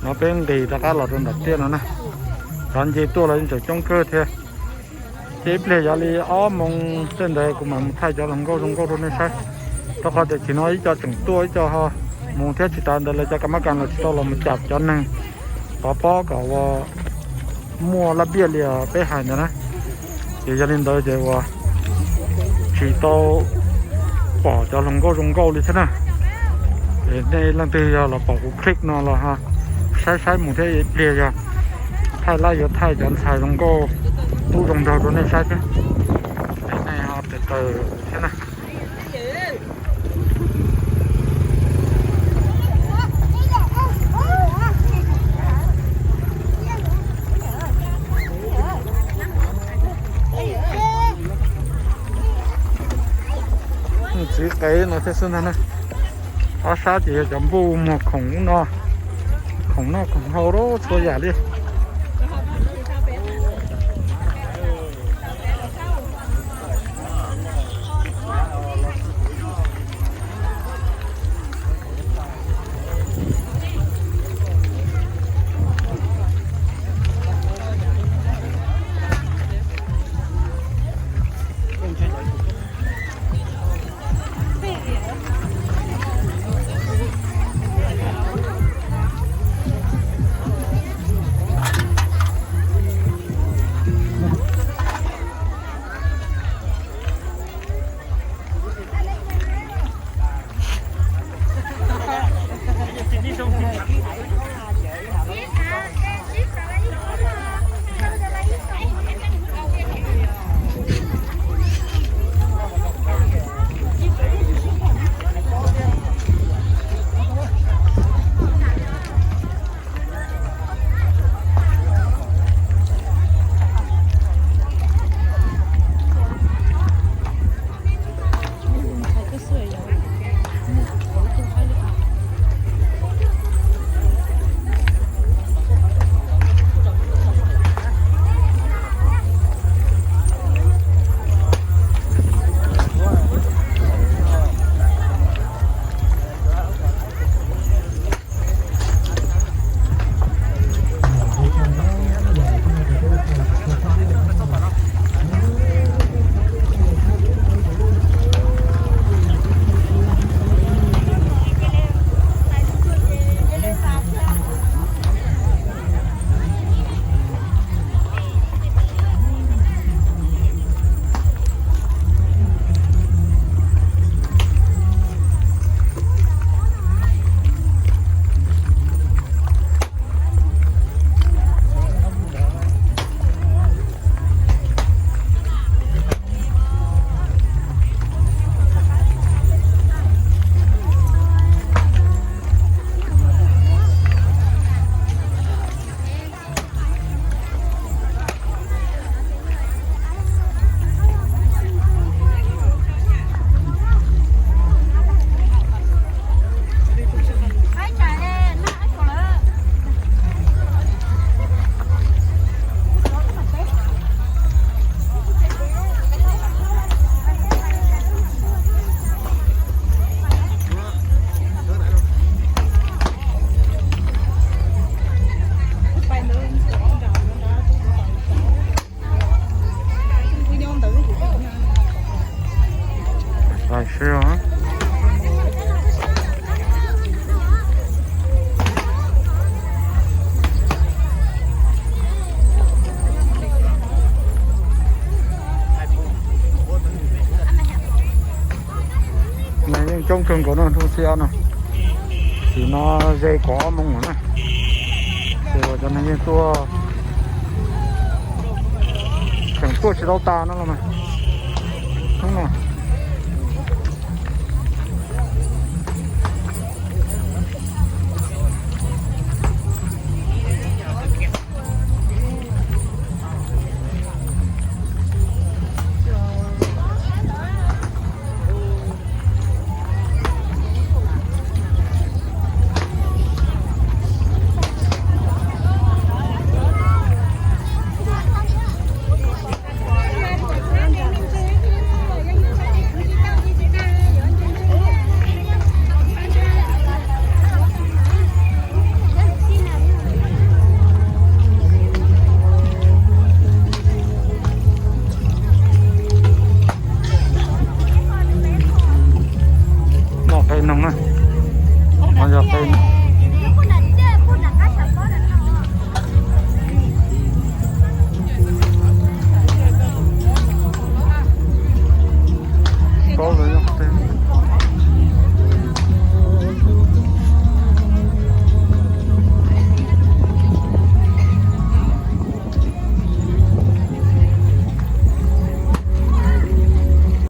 No peb nqis rov qab los rau nram tiaj no na. Cov nce tuaj los yeej tseem coob kawg thiab. Ces ib pliag yog li ob moos tej ntawd kuv mam mus thaij cov hluas nkauj zoo nkauj rau nej saib, rau qhov tias tsis no ib co tseem tuaj ib co ho mus thiab tsis tas ntawd lawv cov kas mab kas los tsis tau los mus cam cov neeg pov pob kom ua muaj laj biaj li peb hais ntawd na. Ces yog li ntawd ces uas tsis tau pom cov hluas nkauj zoo nkauj li thiab na. Es nej leej twg yog los pom kuv clip no los saib saib mus thiab ib pliag yog thaij lab yuav thaij cov ntxhais zoo nkauj tub zoo nraug rau nej saib thiab. Es nej ho tes taws thiab na. Txiv qev no thiab xwb ntag na. Ob sab ces yog cov npuj muag khoom ub no, khoom noj khoom haus txhua yam li. Neeg yeej coob kawg nkaus no, hnub thib ob no, tam sim no ze kaum ob moos lawm na. Ces uas cov neeg yeej tuaj, tseem tuaj tsis tau tas no los mas. Hnub no